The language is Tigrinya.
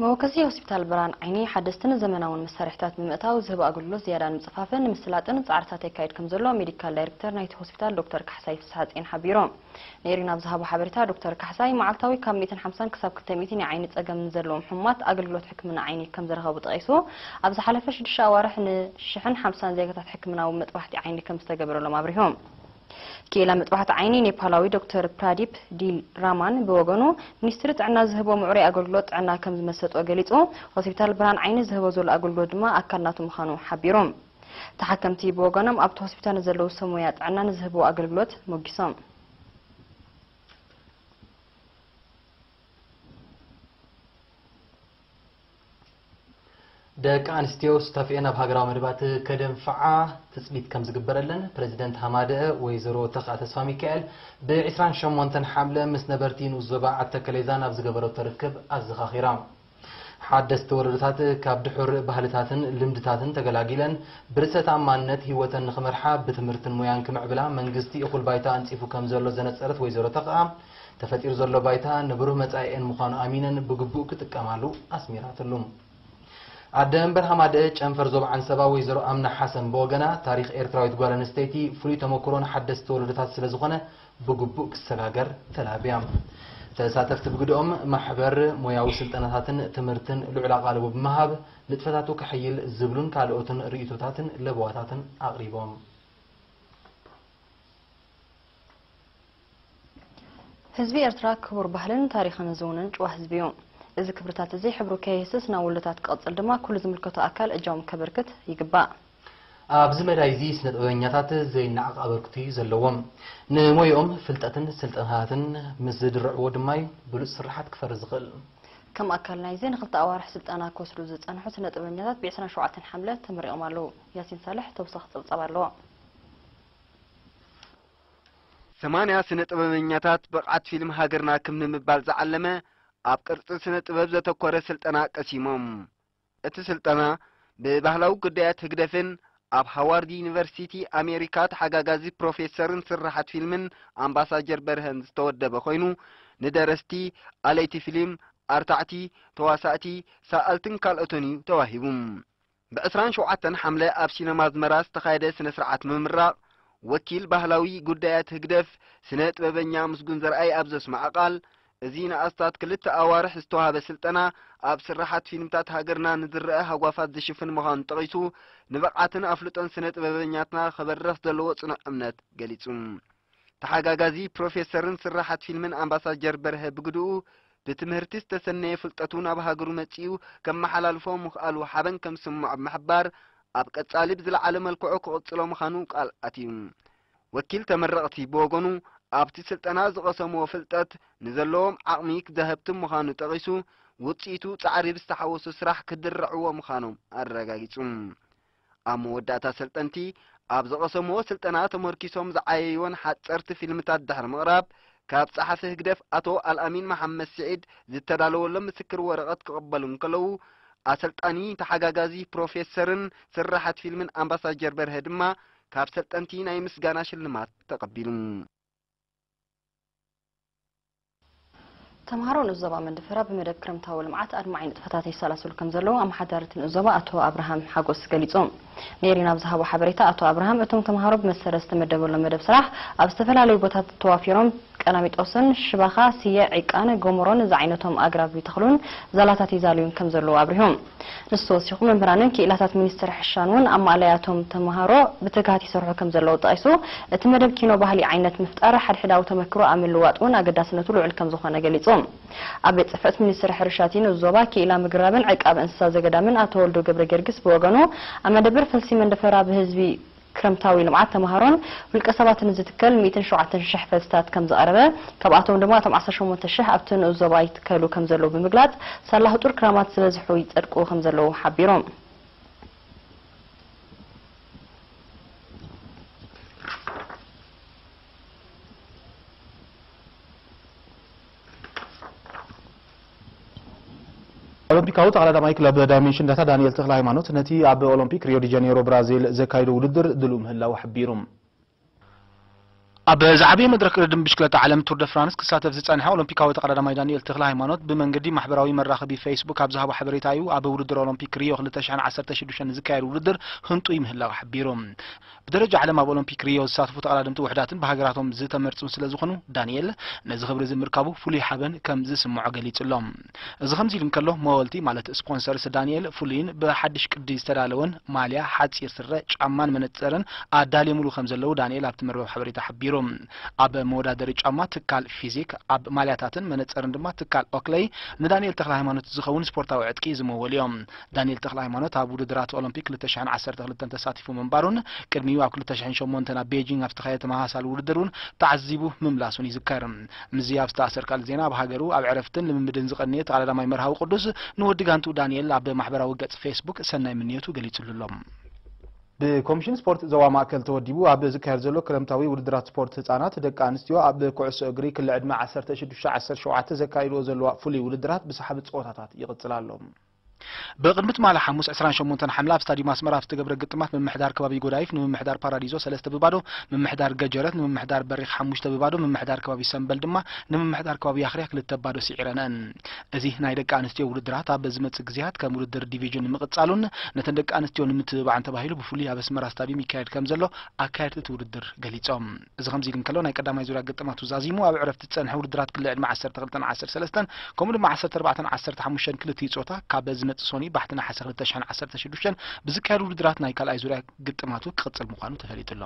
መወከሲ ሆስፒታል ብርሃን ዓይኒ ሓደስትን ዘመናውን መሳርሕታት ብምእታው ዝህቦ ኣገልግሎት ዝያዳ ንምጽፋፍን ንምስላጥን ጻዕርታት የካይድ ከም ዘሎ ሜዲካል ዳይሬክተር ናይቲ ሆስፒታል ዶክተር ካሕሳይ ፍስሓጽዮን ሓቢሮም። ንኤሪና ኣብ ዝሃቦ ሓበሬታ ዶክተር ካሕሳይ መዓልታዊ ካብ ሚእትን ሓምሳን ክሳብ ክልተ ሚእትን ናይ ዓይኒ ጸገም ንዘለዎም ሕሙማት ኣገልግሎት ሕክምና ዓይኒ ከም ዝረኸቡ ጠቒሱ፣ ኣብ ዝሓለፈ ሽዱሽተ ኣዋርሕ ንሽሕን ሓምሳን ዜጋታት ሕክምናዊ መጥባሕቲ ዓይኒ ከም ዝተገበረሎም ኣብሪሆም። ክኢላ መጥባሕቲ ዓይኒ ኔፓላዊ ዶክተር ፕራዲፕ ዲ ራማን ብወገኑ፣ ሚኒስትሪ ጥዕና ዝህቦ ምዕሩይ ኣገልግሎት ጥዕና ከም ዝመሰጦ ገሊጹ፣ ሆስፒታል ብርሃን ዓይኒ ዝህቦ ዘሎ ኣገልግሎት ድማ ኣካል ናቱ ምዃኑ ሓቢሩ። ተሓከምቲ ብወገኖም፣ ኣብቲ ሆስፒታል ንዘለዉ ሰብ ሞያ ጥዕና ንዝህብዎ ኣገልግሎት ሞጊሶም። ደቂ ኣንስትዮ ሱታፌኤን ኣብ ሃገራዊ መደባት ከደንፍዓ ትጽቢት ከም ዝግበረለን ፕረዚደንት ሃማደአ ወይዘሮ ተኽኣ ተስፋ ሚካኤል ብ ዕስራን ሸሞንተን ሓምለ ምስ ነበርቲ ንኡስ ዞባ ዓዲ ተከሌዛን ኣብ ዝገበረቶ ርክብ ኣዘኻኺራ። ሓደስቲ ወለዶታት ካብ ድሑር ባህልታትን ልምድታትን ተገላጊለን ብርእሰ ተኣማንነት ህይወተን ንኽመርሓ ብትምህርትን ሞያን ክምዕብላ መንግስቲ እኹል ባይታ ኣንጺፉ ከም ዘሎ ዘነጸረት ወይዘሮ ተኽኣ፣ ተፈጢሩ ዘሎ ባይታ ንብሩህ መጻኢኤን ምዃኑ ኣሚነን ብግቡእ ክጥቀማሉ ኣስሚራትሉ። ኣደ መንበር ሃማደአ ጨንፈር ዞባ ዓንሰባ ወይዘሮ ኣምና ሓሰን ብወገና፣ ታሪኽ ኤርትራዊት ጓል ኣንስተይቲ ፍሉይ ተመክሮ ንሓደስቲ ወለዶታት ስለ ዝኾነ ብግቡእ ክሰጋገር ተላብያ። ተሳተፍቲ ብግደኦም፣ ማሕበር ሞያዊ ስልጠናታትን ትምህርትን ልዑል ኣቓልቦ ብምሃብ ንጥፈታቱ ከሐይል ዝብሉን ካልኦትን ርእይቶታትን ለበዋታትን ኣቕሪቦም። ህዝቢ ኤርትራ ክቡር ባህልን ታሪኽን ዝውንን ጭዋ ህዝቢ እዩ። እዚ ክብርታት እዚ ሕብሩ ከይህስስ ናብ ወለዶታት ክቐጽል ድማ ኩሉ ዝምልከቶ ኣካል እጃሙ ከበርክት ይግባእ። ኣብዚ መዳይ እዚ ስነ ጥበበኛታት ዘይነዓቕ ኣበርክቶ እዩ ዘለዎም። ንሞይኦም ፍልጠትን ስልጠናታትን ምስ ዝድርዕዎ ድማ እዩ ብሉጽ ስርሓት ክፈሪ ዝኽእል። ከም ኣካል ናይዚ ንክልተ ኣዋርሕ ስልጠና ክወስዱ ዝጸንሑ ስነ ጥበበኛታት ብ ዕስራን ሸውዓተን ሓምለ ተመሪቖም ኣለዉ። ያሲን ሳልሕ ተወሳኺ ጸብጻብ ኣለዎ። ሰማንያ ስነ ጥበበኛታት ብቕዓት ፊልም ሃገርና ክም ንምባል ዝዓለመ ኣብ ቅርጺ ስነ ጥበብ ዘተኮረ ስልጠና ቀሲሞም። እቲ ስልጠና ብባህላዊ ጉዳያት ህግደፍን ኣብ ሃዋርድ ዩኒቨርሲቲ ኣሜሪካ ተሓጋጋዚ ፕሮፌሰርን ስራሓት ፊልምን ኣምባሳጀር በርሀን ዝተወደበ ኮይኑ ንደረስቲ፣ ኣለይቲ ፊልም፣ ኣርታዕቲ፣ ተዋሳእቲ፣ ሰኣልትን ካልኦትን እዩ ተዋሂቡ። ብ ዕስራን ሸውዓተን ሓምለ ኣብ ሲነማ ኣዝመራ ዝተኻየደ ስነ ስርዓት ምምራቕ ወኪል ባህላዊ ጉዳያት ህግደፍ ስነ ጥበበኛ ምስጉን ዘርኣይ ኣብ ዘስመዖ ቃል፣ እዚ ንኣስታት ክልተ ኣዋርሕ ዝተዋህበ ስልጠና ኣብ ስርሓት ፊልምታት ሃገርና ንዝረኣ ሃጓፋት ዝሽፍን ምዃኑ ጠቒሱ፣ ንብቕዓትን ኣፍልጦን ስነ ጥበበኛትና ክበርኽ ዘለዎ ጽኑዕ እምነት ገሊጹ። ተሓጋጋዚ ፕሮፌሰርን ስርሓት ፊልምን ኣምባሳጀር በርሀ ብግድኡ፣ ብትምህርቲ ዝተሰነየ ፍልጠቱ ናብ ሃገሩ መጺኡ ከመሓላልፎ ምኽኣሉ ሓበን ከም ዝስምዖ ብምሕባር፣ ኣብ ቀጻሊ ብዝለዓለ መልክዑ ክቕጽሎ ምዃኑ ቃል ኣትዩ። ወኪል ተመረቕቲ ብወገኑ፣ ኣብቲ ስልጠና ዝቐሰምዎ ፍልጠት ንዘለዎም ዓቕሚ ዘሀብትም ምዃኑ ጠቒሱ፣ ውጽኢቱ ጻዕሪ ብዝተሓወሶ ስራሕ ክድርዕዎ ምዃኖም ኣረጋጊጹ። ኣብ መወዳእታ ሰልጠንቲ ኣብ ዝቐሰምዎ ስልጠና ተመርኪሶም ዝዓየይወን ሓጸርቲ ፊልምታት ድሕሪ ምቕራብ ካብ ጸሓፊ ህግደፍ ኣቶ ኣልኣሚን መሓመድ ስዒድ ዝተዳለወሎም ምስክር ወረቐት ክቕበሉ እንከለዉ ኣሰልጣኒ ተሓጋጋዚ ፕሮፌሰርን ስራሓት ፊልምን ኣምባሳጀር በርሀ ድማ ካብ ሰልጠንቲ ናይ ምስጋና ሽልማት ተቐቢሉ። ተምሃሮ ንኡስ ዞባ መንደፈራ ብመደብ ክረምታዊ ልምዓት ኣድማዒ ንጥፈታት የሰላስሉ ከም ዘለዉ ኣመሓዳሪ እቲ ንኡስ ዞባ ኣቶ ኣብርሃም ሓጎስ ገሊጾም። ንኤሪና ኣብ ዝሃቦ ሓበሬታ ኣቶ ኣብርሃም፣ እቶም ተምሃሮ ብመሰረት ዝተመደበሎም መደብ ስራሕ ኣብ ዝተፈላለዩ ቦታታት ተዋፊሮም ቀላሚጦስን ሽባኻ፣ ስየ፣ ዒቃን ጎመሮን ዝዓይነቶም ኣግራብ ይተኽሉን ዛላታት ይዛልዩን ከም ዘለዉ ኣብሪሆም። ንሱ ወሲኹ፣ መምህራንን ክኢላታት ሚኒስቴር ሕርሻን እውን ኣማእለያቶም ተምሃሮ ብትግሃት ይሰርሑ ከም ዘለዉ ጠቒሱ፣ እቲ መደብ ኪኖ ባህሊ ዓይነት ምፍጣር ሓድሕዳዊ ተመክሮ ኣብ ምልዋጥ እውን ኣገዳስነቱ ልዑል ከም ዝኾነ ገሊጹ። ኣብ ቤት ጽሕፈት ሚኒስቴር ሕርሻ እቲ ንኡስ ዞባ ክኢላ ምግራብን ዕቃብ እንስሳ ዘገዳምን ኣቶ ወልዱ ገብረ ጊዮርጊስ ብወገኑ፣ ኣብ መደበር ፈልሲ መንደፈራ ብህዝቢ ክረምታዊ ልምዓት ተምሃሮን ውልቀ ሰባትን ዝትከል ሚእትን ሸውዓተን ሽሕ ፈልስታት ከም ዝቐረበ፣ ካብኣቶም ድማ እቶም ዓሰርተ ሸሞንተ ሽሕ ኣብቲ ንኡስ ዞባ ይትከሉ ከም ዘለዉ ብምግላጽ፣ ሳላ ህጡር ክራማት ዝበዝሑ ይጸድቁ ከም ዘለዉ ሓቢሮም። ኦሎምፒካዊ ተቐዳዳማይ ክለብ ዳይሜንሽን ዳታ ዳንኤል ተኽለሃይማኖት፣ ነቲ ኣብ ኦሎምፒክ ሪዮ ዲ ጃኔሮ ብራዚል ዘካይዶ ውድድር ድሉው ምህላዉ ሓቢሩ። ኣብ ዝዓበየ መድረክ ቅድድም ብሽክለታ ዓለም ቱር ደ ፍራንስ ክሳተፍ ዝጸንሐ ኦሎምፒካዊ ተቐዳዳማይ ዳንኤል ተኽለ ሃይማኖት ብመንገዲ ማሕበራዊ መራኸቢ ፌስቡክ ኣብ ዝሃቦ ሓበሬታ እዩ፣ ኣብ ውድድር ኦሎምፒክ ሪዮ ክልተ ሽሕን ዓሰርተ ሽዱሽተን ዝካየድ ውድድር ህንጡይ ምህላው ሓቢሩ። ብደረጃ ዓለም ኣብ ኦሎምፒክ ሪዮ ዝሳተፉ ተቐዳደምቲ ውሕዳትን ብሃገራቶም ዝተመርጹን ስለ ዝኾኑ፣ ዳንኤል ነዚ ክብሪ እዚ ምርካቡ ፍሉይ ሓበን ከም ዝስምዖ ገሊጹ ኣሎ። እዚ ከምዚ ኢሉ እንከሎ፣ መወልቲ ማለት ስፖንሰርስ ዳንኤል ፍሉይን ብሓድሽ ቅዲ ዝተዳለወን ማልያ፣ ሓጺር ስረ፣ ጫማን መነጸርን ኣዳልየምሉ ከም ዘለዉ ዳንኤል ኣብቲ መርበብ ሓበሬታ ሓቢሩ። ኣብ መወዳደሪ ጫማ ትካል ፊዚክ፣ ኣብ ማልያታትን መነጸርን ድማ ትካል ኦክለይ ንዳንኤል ተኽለ ሃይማኖት ዝኸውን ስፖርታዊ ዕጥቂ ዝመወሉ እዮም። ዳንኤል ተኽለ ሃይማኖት ኣብ ውድድራት ኦሎምፒክ ክልተ ሽሕን ዓሰርተ ክልተን ተሳቲፉ ምንባሩን ቅድሚኡ ኣብ ክልተ ሽሕን ሸሞንተን ኣብ ቤጂንግ ኣብ ዝተኻየደ ተመሳሳሊ ውድድር እውን ተዓዚቡ ምምላሱን ይዝከር። ምስዚ ኣብ ዝተኣሳሰር ካልእ ዜና፣ ኣብ ሃገሩ ኣብ ዕረፍትን ልምምድን ዝቐነየ ተቐዳዳማይ መርሃዊ ቅዱስ ንወዲ ጋንትኡ ዳንኤል ኣብ ማሕበራዊ ገጽ ፌስቡክ ሰናይ ምንየቱ ገሊጹሉ ኣሎ። ብኮሚሽን ስፖርት ዞባ ማእከል ተወዲቡ ኣብ ዝካየድ ዘሎ ክረምታዊ ውድድራት ስፖርት ህጻናት ደቂ ኣንስትዮ ኣብ ኩዕሶ እግሪ ክሊ ዕድመ ዓሰርተ ሽዱሽተ ዓሰርተ ሸውዓተ ዘካይድኦ ዘለዋ ፍሉይ ውድድራት ብሰሓቢ ጸወታታት ይቕጽል ኣሎ። ብቕድሚ ትማሊ ሓሙስ ዕስራን ሸሞንተን ሓምለ ኣብ ስታዲየም ኣስመራ ኣብ ዝተገብረ ግጥማት ምምሕዳር ከባቢ ጎዳይፍ ንምምሕዳር ፓራዲዞ ሰለስተ ብባዶ፣ ምምሕዳር ገጀረት ንምምሕዳር በሪኽ ሓሙሽተ ብባዶ፣ ምምሕዳር ከባቢ ሰምበል ድማ ንምምሕዳር ከባቢ ያኽርያ ክልተ ባዶ ስዒረነን። እዚ ናይ ደቂ ኣንስትዮ ውድድራት ኣብ ዝመጽእ ግዜያት ከም ውድድር ዲቪዥን ንምቕጻሉን ነተን ደቂ ኣንስትዮ ንምትብባዕን ተባሂሉ ብፍሉይ ኣብ ኣስመራ ስታዲየም ይካየድ ከም ዘሎ ኣካየድቲ እቲ ውድድር ገሊጾም። እዚ ከምዚ ኢሉ እንከሎ፣ ናይ ቀዳማይ ዙርያ ግጥማቱ ዛዚሙ ኣብ ዕረፍቲ ዝጸንሐ ውድድራት ክሊ ዕድመ ዓሰርተ ክልተን ዓሰርተ ሰለስተን ከምኡ ድማ ዓሰርተ ኣርባዕተን ዓሰርተ ሓሙሽተን ክልቲኡ ጾታ ካብ ዝመጽእ ሶኒ ባሕቲ ነሓሰ ክልተ ሽሕን ዓሰርተ ሽዱሽተን ብዝካየድ ውድድራት ናይ ካልኣይ ዙርያ ግጥማቱ ክቕጽል ምዃኑ ተፈሊጡ ኣሎ።